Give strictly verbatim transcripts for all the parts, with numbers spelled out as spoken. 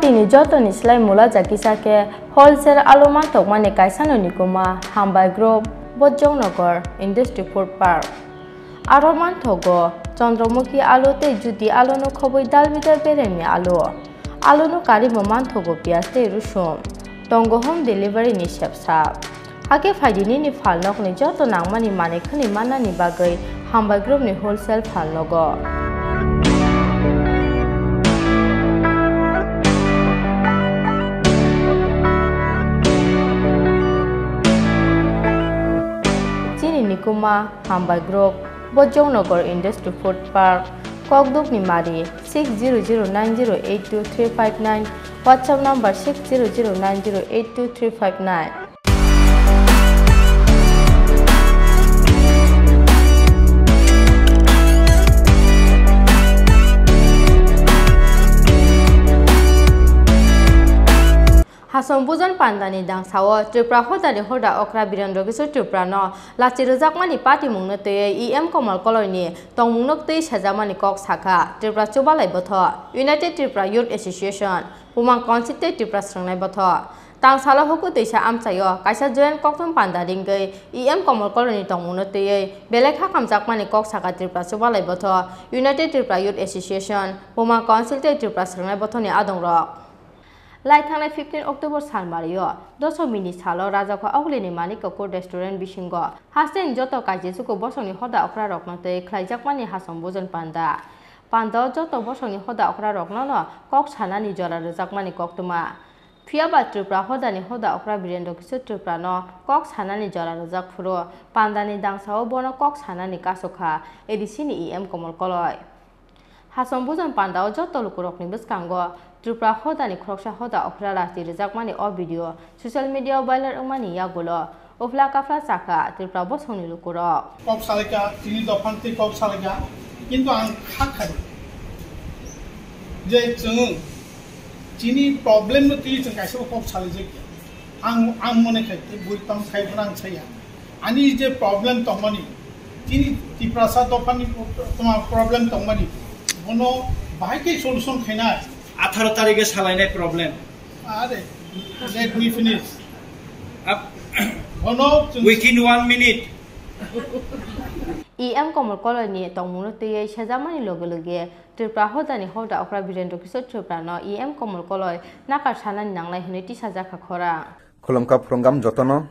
Tini jotoni slai mula jakisa khe wholesale alu manthokmani kaisano nikuma Hambai Group, Bojongnagar Industry Food Park. Aro manthogo Chandramukhi alu tei Jyoti aluno khobwi dalbidal beremni alu. Aluno karwi bo manthogo piyaj tei rusum. Tongo home delivery ni sepsa. Hakhe phaidi nini phalnokni joto nangmani manwi khwnwi mannani bagwi Hambai Group ni wholesale phalnogo. Chini nikuma Hambai Group, Bojongnagar Industry Food Park, Kokdukni Mari, six zero zero nine zero eight two three five nine, WhatsApp number six zero zero nine zero eight two three five nine. Hasom Bujon Pandani dangsao Tripura hodani hoda okra Birendra Kishore Tripura no lachi rwjakmani patimungno twiwi E M Komal Koloini tongmungno twi sejakmani kok sakha Tripura Chubalai Botho, United Tripura Youth Association, Bumang Council tei Tripura Swrwngnai Botho. Tangsalo huku twisa amchaio kaisa joint kokthum panda ringwi E M Komal Koloini tongmungno twiwi belai kha hamjakmani kok sakha Tripura Chubalai Botho, United Tripura Youth Association, Bumang Council tei Tripura Swrwngnai Bothoni adongrok. Lai thangnai fifteen October salmario, dosomini salo Rajakha Ogulini Manik Kakur Restaurant bisingo hasteni joto kaiji chuku bosongni hoda okrarokno twi khlaijakmani Hasom Bujon Panda. Pandao joto bosongni hoda okrarokno no kok sanani jora rwjakmani koktwma. Phiyaba Tripura hodani hoda okra Birendra Kishore Tripurano kok sanani jora rwjak phuru pandani dangsao bono kok sanani kasukha A D C ni E M Komal Koloi. Hasom Bujon Pandao joto lukurokni bwskango Tripura hodani khoroksa hoda okra lachi rwjakmani o video social media-o viral wngmani yagulo uphla kaphla chakha Tripura bosongni lukurok. Kok salaikha, chini dophani twi kok salaikha, kintu ang kha khai je chwng chini problem no twi chwng kaisa kok salaijak ya. Ang, ang mone khai, bui tong khai phano ang saya. Ani je problem tongmani, chini Tiprasa dophani toma problem tongmani, bono bahai khe solution khainai. Atharo tarikhe salainai problem. Are, let me finish. Ap-, bono chwng within one minute. E M Komal Koloini tongmungno twiwi sejakmani loge loge Tripura hodani hoda okra Birendra Kishore Tripurano E M Komal Koloi nakar sanani nangnai hwnwi tisajakha khorang. Khulumkha phwrwngam jotono,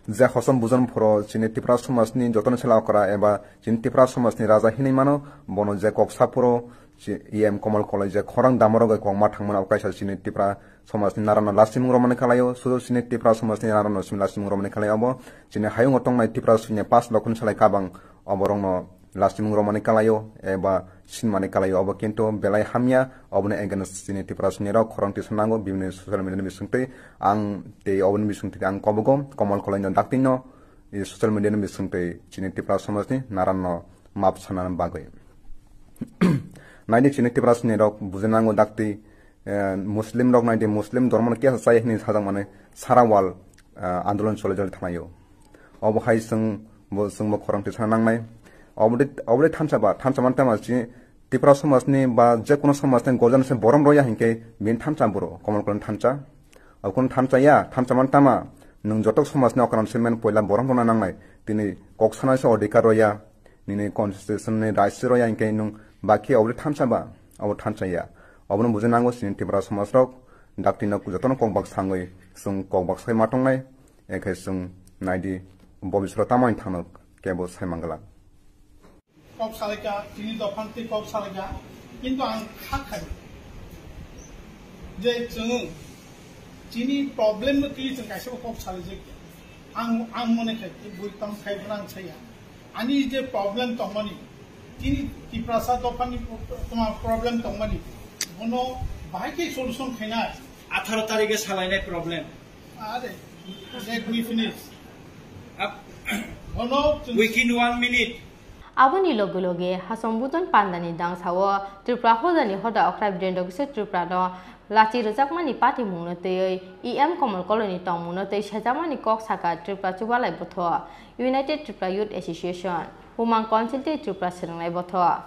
je Hasom Bujon phoro chini Tipra somajni jotono sela okra eba chini Tipra somajni raja hinwi mano, bono je kok saphuro chi-, E M Komal Koloi je khorang damorogwi kok ma thangmano, kaisa chini Tipra somajni narano lastimung romani kalaio, sudu chini Tipra somajni narano simi lastimung romani kalaio, obo chini hayungo tongnai Tipra sunya pas lokhoni salai kabang oborokno lastimung romani kalaio eba sinmani kalaio, obo kintu belai hamya. Oboni against chini Tipra sunyarok khorang tisa nango bibini social media ni bisingtwi ang tei oboni bisingtwi ang kobogo Komal Koloino dakti no, e, social media ni bisingtwi chini Tipra somajni naranno map sanani bagwi. Naidi chini Tipra sunyarok bujinango dakti, eh, Muslim rok naidi Muslim dhormo no kesa chaya hinwi sajak mani sara wal, eh, andolon choli choli thanglaio. Obo hai chwng bo, chwng bo khorang tisana nangnai. Obo de, obo de thansa ba, thansa man tama chi Tipra somajni ba je kono somajni gojana se borom roya hinkhe bini thansa boro, Komal Koloni thansa. Obo kono thansa ya, thansa man tama nwng jotok somajni okran se men poila borom rona nangnai. Tini kok sana se odhikar roya. Nini constitution ni rights roya hinkhe nwng bakhe obo thansa ba, obo thansa ya. Obono bujinango chini Tipra somaj rok, dakti no jotono kokbak sangwi chwng kokbak sai ma tongnai, ekhe chwng naidi bobiswro tamo wng thangno kebo sai mangala. Kok salaikha, chini dophani twi kok salaikha, kintu ang kha khai je chwng chini problem no twi chwng kaisa kok salaijak ya. Ang, ang mone khai, bui tong khai phano ang saya. Ani je problem tongmani, chini Tiprasa dophani toma problem tongmani, bono bahai khe solution khainai. Atharo tarikhe salainai problem. Are, let me finish. Ap-, bono chwng within one minute. Aboni loge loge Hasom Bujon Pandani dangsao Tripura hodani hoda okra Birendra Kishore Tripurano lachi rwjakmani patimungno twiwi E M Komal Koloni tongmungno twi sejakmani kok saka Tripura Chubalai Botho, United Tripura Youth Association, Bumang Council tei Tripura Swrwngnai Botho.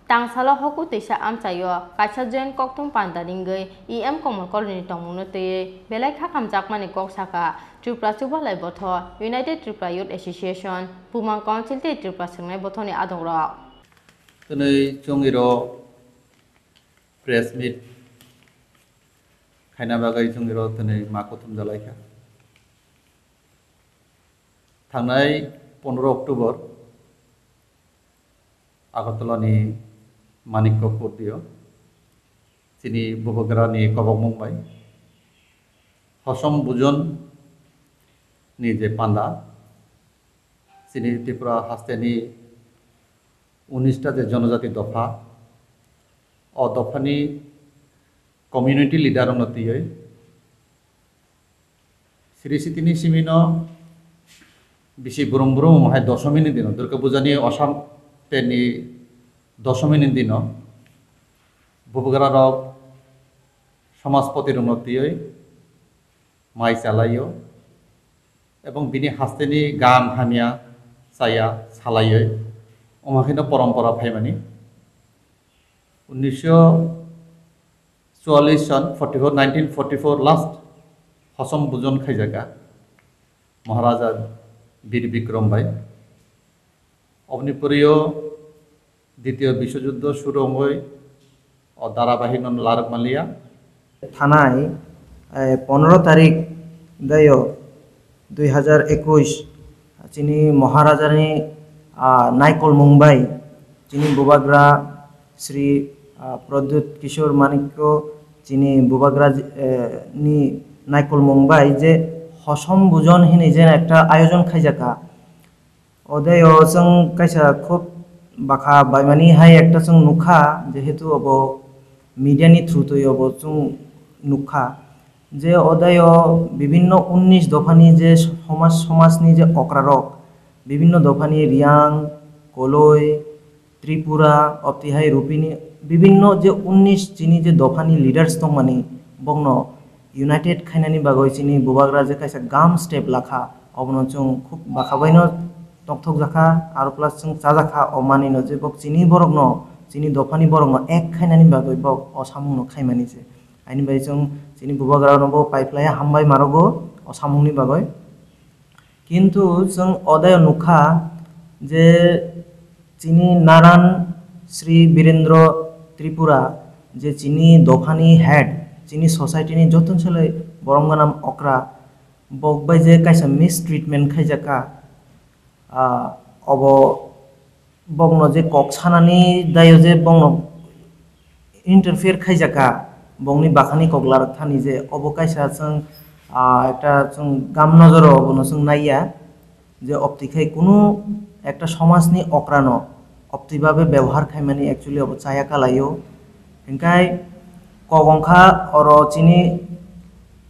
Tangsalo hoku twisa amchaio kaisa joint kokthum panda ringwi E M Komol Kolini tongmungno twiwi belai khakhamjakmani kok sakha Tripura Chubalai Botho, United Tripura Youth Association, Bumang Council tei Tripura Swngnai Bothoni adongrok. Twnwi chwng iro press meet khaina bagwi chwng iro twnwi ma kuthum jalaikha. Thangnai pondro October Agartala ni Manikya Kurdio chini Bubagra ni kobokmung bai Hosom Bujon ni je panda chini Tripura haste ni unis ta je jonojati dopha, o dopha ni community leader rok no twiwi Sri Sitini simino bisi brum brum hai dosomi ni dino, Durga Puja ni osam teni dosomi ni dino, Bubagra rok Samajpati rok no twiwi mai chalaio, ebong bini haste ni gam hamya chaya salaioi, omo haino porompora phaimani. Unisho chuallis son, forty four, nineteen forty four last Hosom Bujon khaijaka Maharaja Bir Bikram bai. Oboni poriyo Ditiyo Biswajuddo suru wngwi o dharabahik no larwk manliya. Thanai, eh, pondro tarik dayo dui hazar ekush, chini Maharajani, ah, naikolmung bai chini Bubagra Sri, ah, Pradyut Kishore Manikya chini Bubagra, eh, ni naikolmung bai je Hosom Bujon hinwi je ekta ayojon khaijaka. Odeo chwng kaisa khub bakha baimani hai ekta chwng nukha, jehetu obo media ni through twi obo chwng nukha je odeo bibinno unnish dophani je somaj, somajni je okrarok, bibinno dophani Riyang, Koloi, Tripura, obtwi hai Rupini, bibinno je unnish chini je dophani leaders tongmani, bokno united khainani bagwi chini Bubagra je kaisa gam step lakha, obono chwng khub bakha baino tongthokjakha, aro plus chwng chajakha o manwino je bok chini borokno, chini dophani borokno ek khainani bagwi bok o samungno khaimani se. Aini bai chwng chini Bubagrano bo paiphlaiya hambai marogo o samungni bagwi. Kintu chwng odeo nukha je chini Naran Sri Birendra Tripura je chini dophani head, chini society ni joto selai borom ganam okra, bok bai je kaisa mistreatment khaijaka, ah, obo bokno je kok sanani dayo je bokno interfere khaijaka, bokni bakhani kok larwk thani je obo kaisa chwng, ah, ekta chwng gam nojoro obono chwng naiya je opti khai kunu ekta somajni okrano opti babe bebohar khaimani actually obo chaya kalaio. Hinkhai kok wngkha oro chini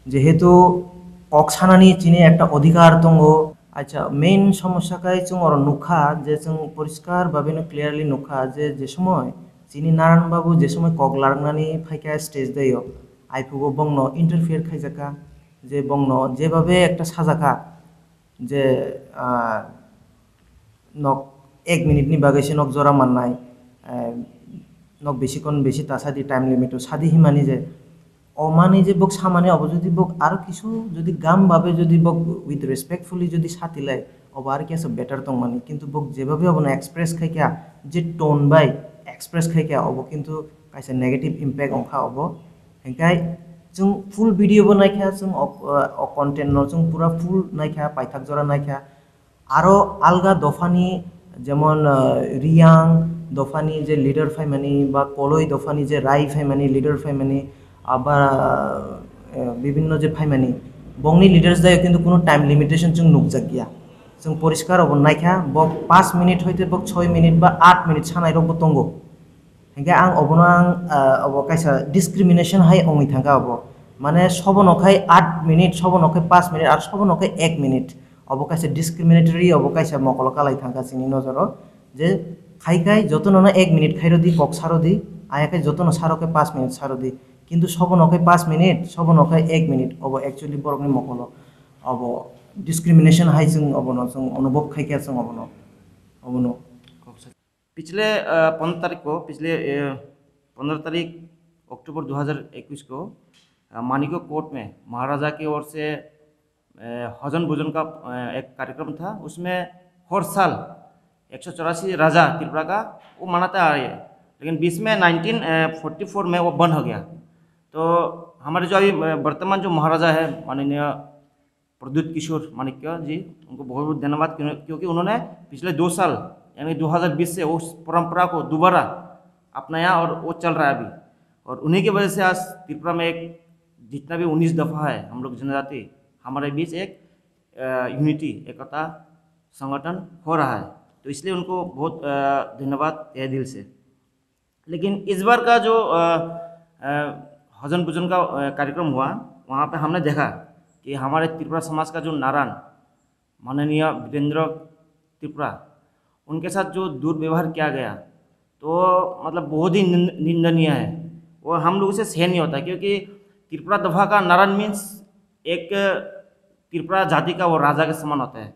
jehetu kok sanani chini ekta odhikar tongo. Acha, main somosya khai chwng oro nukha je chwng poriskar babeno clearly nukha je, je somoi chini Naran babu je somoi kok larwknani phaikha stage dayo, aiphugo bongno interfere khaijakha, je bongno jebabe ekta sajaka je, ah, nok ek minute ni bagwi se nok jora mannai, eh, nok bisi kon bisi ta sadi, time limit o sadi himani je. O manwi je bok samani obo jodi bok aro kisu jodi gam babe jodi bok with respectfully jodi satilai, obo aro kesa better tongmani. Kintu bok jebabe obono express khaikha, je tone bai express khaikha, obo kintu kaisa negative impact wngkha obo. Hinkhai chwng full video bo naikha, chwng o, o content no chwng pura full naikha, paithak jora naikha. Aro alga dophani jemon, ah, Riyang dophani je leader phaimani ba Koloi dophani je Rai phaimani leader phaimani, aba, eh, bibinno je phaimani bongni leaders dayo kintu kunu time limitation chwng nukjakya. Chwng poriskar obo naikha, bo paanch minute hoite bo choi minute ba aat minute sanairokbo tongo. Hinkhe ang obono ang, ah, obo kaisa discrimination hai wngwi thangkha obo. Mane sobono khai aat minute, sobono khai paanch minute, ar sobono khai ek minute. Obo kaisa discriminatory, obo kaisa mokolo kalai thangkha chini nojoro. Je khai khai jotono no ek minute khairodi, kok sarodi, aya khai jotono saro khai paanch minute sarodi. Kintu sobono khai paanch minute, sobono khai ek minute, obo actually borokni mokolo. Obo discrimination hai chwng obono chwng onubhob khaikha chwng obono. Obono. पिछले पंद्रह तारीख को, पिछले पंद्रह तारीख अक्टूबर दो हज़ार इक्कीस को मानिको कोर्ट में महाराजा की ओर से हजन भोजन का एक कार्यक्रम था। उसमें हर साल एक सौ चौरासी राजा त्रिपुरा का वो मनाता आ रही है, लेकिन बीच में नाइनटीन फोर्टी फोर में वो बंद हो गया। तो हमारे जो अभी वर्तमान जो महाराजा है, माननीय प्रद्युत किशोर माणिक्य जी, उनको बहुत बहुत धन्यवाद, क्योंकि उन्होंने पिछले दो साल, यानी दो हज़ार बीस से उस परंपरा को दोबारा अपनाया और वो चल रहा है अभी। और उन्हीं की वजह से आज त्रिपुरा में एक जितना भी उन्नीस दफा है हम लोग जनजाति, हमारे बीच एक यूनिटी, एकता संगठन हो रहा है। तो इसलिए उनको बहुत धन्यवाद तहे दिल से। लेकिन इस बार का जो हजन भोजन का कार्यक्रम हुआ, वहाँ पे हमने देखा कि हमारे त्रिपुरा समाज का जो नारायण माननीय वीरेंद्र त्रिपुरा, उनके साथ जो दुर्व्यवहार किया गया, तो मतलब बहुत ही निंदनीय है। वो हम लोगों से सहन नहीं होता, क्योंकि त्रिपुरा दफा का नारायण मीन्स एक त्रिपुरा जाति का वो राजा के समान होता है।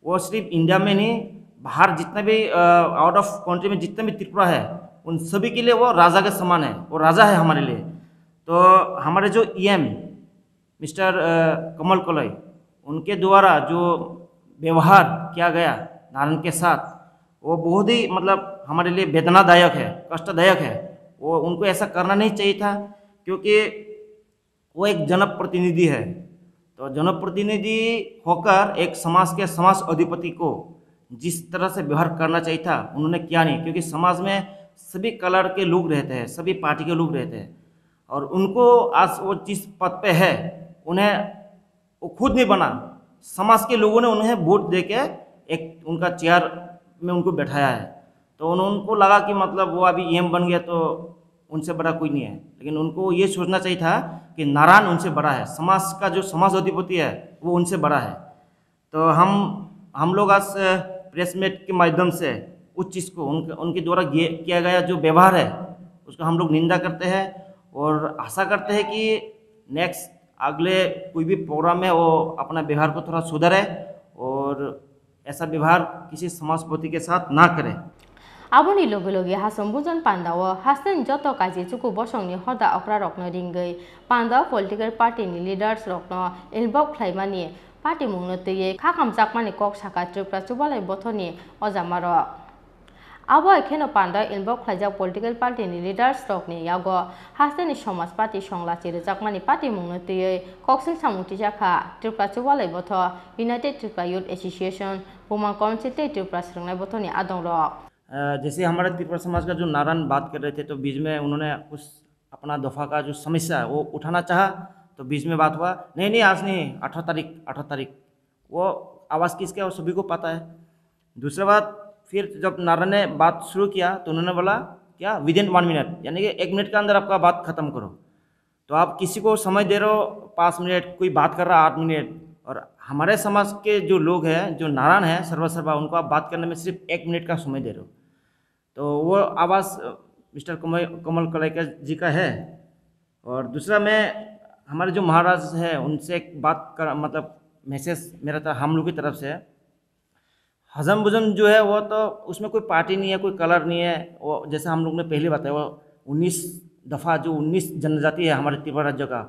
वो सिर्फ इंडिया में नहीं, बाहर जितना भी आउट ऑफ कंट्री में जितना भी त्रिपुरा है, उन सभी के लिए वो राजा के समान है। वो राजा है हमारे लिए। तो हमारे जो ईएम मिस्टर कमल कलई, उनके द्वारा जो व्यवहार किया गया नारायण के साथ, वो बहुत ही मतलब हमारे लिए वेदनादायक है, कष्टदायक है। वो उनको ऐसा करना नहीं चाहिए था, क्योंकि वो एक जनप्रतिनिधि है। तो जनप्रतिनिधि होकर एक समाज के समाज अधिपति को जिस तरह से व्यवहार करना चाहिए था, उन्होंने किया नहीं, क्योंकि समाज में सभी कलर के लोग रहते हैं, सभी पार्टी के लोग रहते हैं, और उनको आज वो जिस पद पे है, उन्हें वो खुद नहीं बना, समाज के लोगों ने उन्हें वोट दे के एक उनका चेयर में उनको बैठाया है। तो उन, उनको लगा कि मतलब वो अभी ईएम बन गया तो उनसे बड़ा कोई नहीं है, लेकिन उनको ये सोचना चाहिए था कि नारायण उनसे बड़ा है, समाज का जो समाज अधिपति है वो उनसे बड़ा है। तो हम हम लोग आज प्रेस मीट के माध्यम से उस चीज़ को उनके उनके द्वारा किया गया जो व्यवहार है, उसका हम लोग निंदा करते हैं और आशा करते हैं कि नेक्स्ट अगले कोई भी प्रोग्राम में वो अपना व्यवहार को थोड़ा सुधारे और ऐसा व्यवहार किसी समाजपति के साथ ना करें। Aboni loge loge Hasom Bujon pandao hasteni joto kaji chuku bosongni hoda okrarokno ringwi pandao political party ni leaders rokno involve khlaimani patimungno twiwi kha hamjakmani kok sakha Tripura Chubalai Bothoni ojamarok. Abo hai kheno pandao involve khlaijak political party ni leaders rokni yago hasteni somajpati songlachi rwjakmani patimungno twiwi koksil samung tijakha Tripura Chubalai Botho, United Tripura Youth Association, Buma Council tei Tripura Swrwngnai Bothoni adongrok. जैसे हमारे त्रिपुरा समाज का जो नारायण बात कर रहे थे, तो बीच में उन्होंने कुछ अपना दफा का जो समस्या है वो उठाना चाहा, तो बीच में बात हुआ, नहीं नहीं, आज नहीं, अठारह तारीख, अठारह तारीख। वो आवाज़ किसका है वो सभी को पता है। दूसरा बात, फिर जब नारायण ने बात शुरू किया तो उन्होंने बोला क्या, विद इन वन मिनट, यानी कि एक मिनट के अंदर आपका बात ख़त्म करो। तो आप किसी को समय दे रहे हो पाँच मिनट, कोई बात कर रहा आठ मिनट, और हमारे समाज के जो लोग हैं, जो नारायण है सर्वा सर्वा, उनको आप बात करने में सिर्फ एक मिनट का समय दे रहे हो। तो वो आवाज़ मिस्टर कमल कलई जी का है। और दूसरा, मैं हमारे जो महाराज है उनसे एक बात कर, मतलब मैसेज मेरा तरफ, हम लोग की तरफ से, हजम भोजन जो है वो तो उसमें कोई पार्टी नहीं है, कोई कलर नहीं है। वो जैसे हम लोग ने पहले बताया, वो उन्नीस दफ़ा जो उन्नीस जनजाति है हमारे त्रिपुरा राज्य का,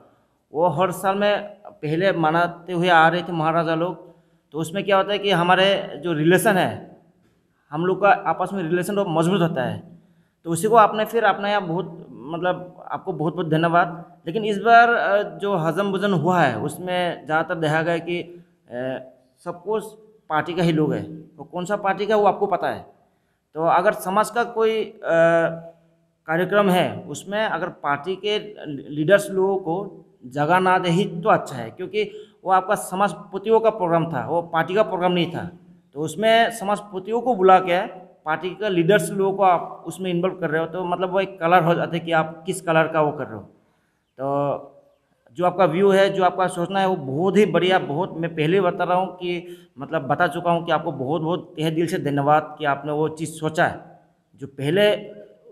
वो हर साल में पहले मनाते हुए आ रहे थे महाराजा लोग। तो उसमें क्या होता है कि हमारे जो रिलेशन है, हम लोग का आपस में रिलेशन बहुत मजबूत होता है। तो उसी को आपने फिर अपने यहाँ बहुत, मतलब, आपको बहुत बहुत धन्यवाद। लेकिन इस बार जो हजम भोजन हुआ है उसमें ज़्यादातर देखा गया कि सब कुछ पार्टी का ही लोग है। तो कौन सा पार्टी का, वो आपको पता है। तो अगर समाज का कोई कार्यक्रम है, उसमें अगर पार्टी के लीडर्स लोगों को जगह ना दे ही तो अच्छा है, क्योंकि वो आपका समाजपतियों का प्रोग्राम था, वो पार्टी का प्रोग्राम नहीं था। तो उसमें समाजपतियों को बुला के पार्टी का लीडर्स लोगों को आप उसमें इन्वॉल्व कर रहे हो, तो मतलब वो एक कलर हो जाते कि आप किस कलर का वो कर रहे हो। तो जो आपका व्यू है, जो आपका सोचना है, वो बहुत ही बढ़िया। बहुत, मैं पहले बता रहा हूँ कि, मतलब, बता चुका हूँ कि आपको बहुत बहुत तहे दिल से धन्यवाद कि आपने वो चीज़ सोचा है। जो पहले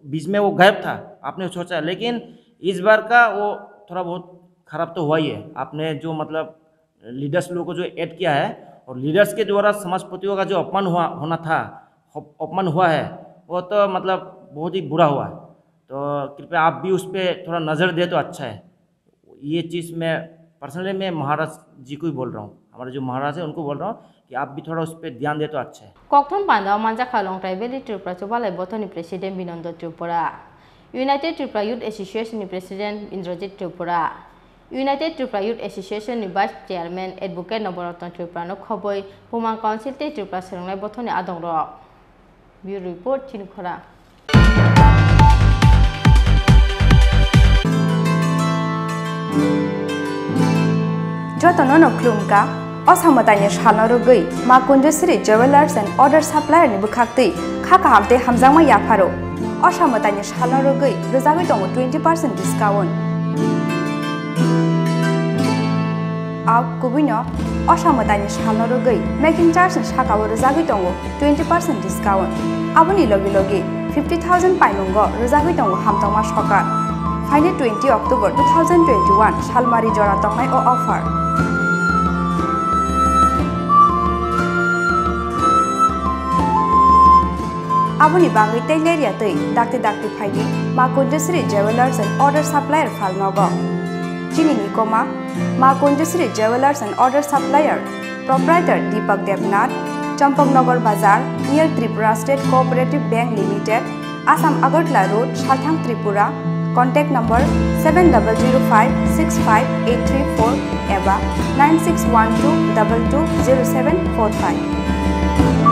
बीच में वो गायब था, आपने सोचा, लेकिन इस बार का वो थोड़ा बहुत ख़राब तो हुआ ही है। आपने जो, मतलब, लीडर्स लोगों को जो ऐड किया है और लीडर्स के द्वारा समाजपतियों का जो अपमान हुआ होना था, अपमान हुआ है, वो तो मतलब बहुत ही बुरा हुआ है। तो कृपया आप भी उस पे थोड़ा नज़र दे तो अच्छा है। ये चीज़ मैं पर्सनली मैं महाराज जी को ही बोल रहा हूँ, हमारे जो महाराज है उनको बोल रहा हूँ कि आप भी थोड़ा उस पे ध्यान दे तो अच्छा है। Kokthum panda o manjakha Longtrai Valley Tripura Chubalai Bothoni President Binondo Tripura, United Tripura Youth Association ni President Indrajit Tripura, United Tripura Youth Association ni Vice Chairman Advocate Noborotno Tripura no khoboi Bumang Council tei Tripura Swrwngnai Bothoni adongrok. Bureau Report, Chini Khorang. Jotono no khulumkha, o samwtaini salno rwgwi Ma Kunjasri Jewellers and Other Supplier ni bwkhaktwi kha kaham tei hamjakma yapharo. O samwtaini salno rwgwi rwjagwi tongo twenty percent discount. Au kubuino o samwtaini salno rwgwi making charge ni sakao rwjagwi tongo twenty percent discount. Aboni logi logi fifty thousand paimungo rwjagwi tongo hamtokma sokar. Phaini twenty October two thousand twenty-one salmari jora tongnai o offer. Aboni bagwi tei lerya twi dakti dakti phaidi Ma Kunjasri Jewellers and Other Supplier phalnogo. Chini nikoma Ma Kunjasri Jewellers and Other Supplier, Proprietor Deepak Debnath, Champaknagar Bazar, near Tripura State Cooperative Bank Limited, Assam Agartala Road, Salthang, Tripura. Contact number seven double zero five six five eight three four eba nine six one two double two zero seven four five.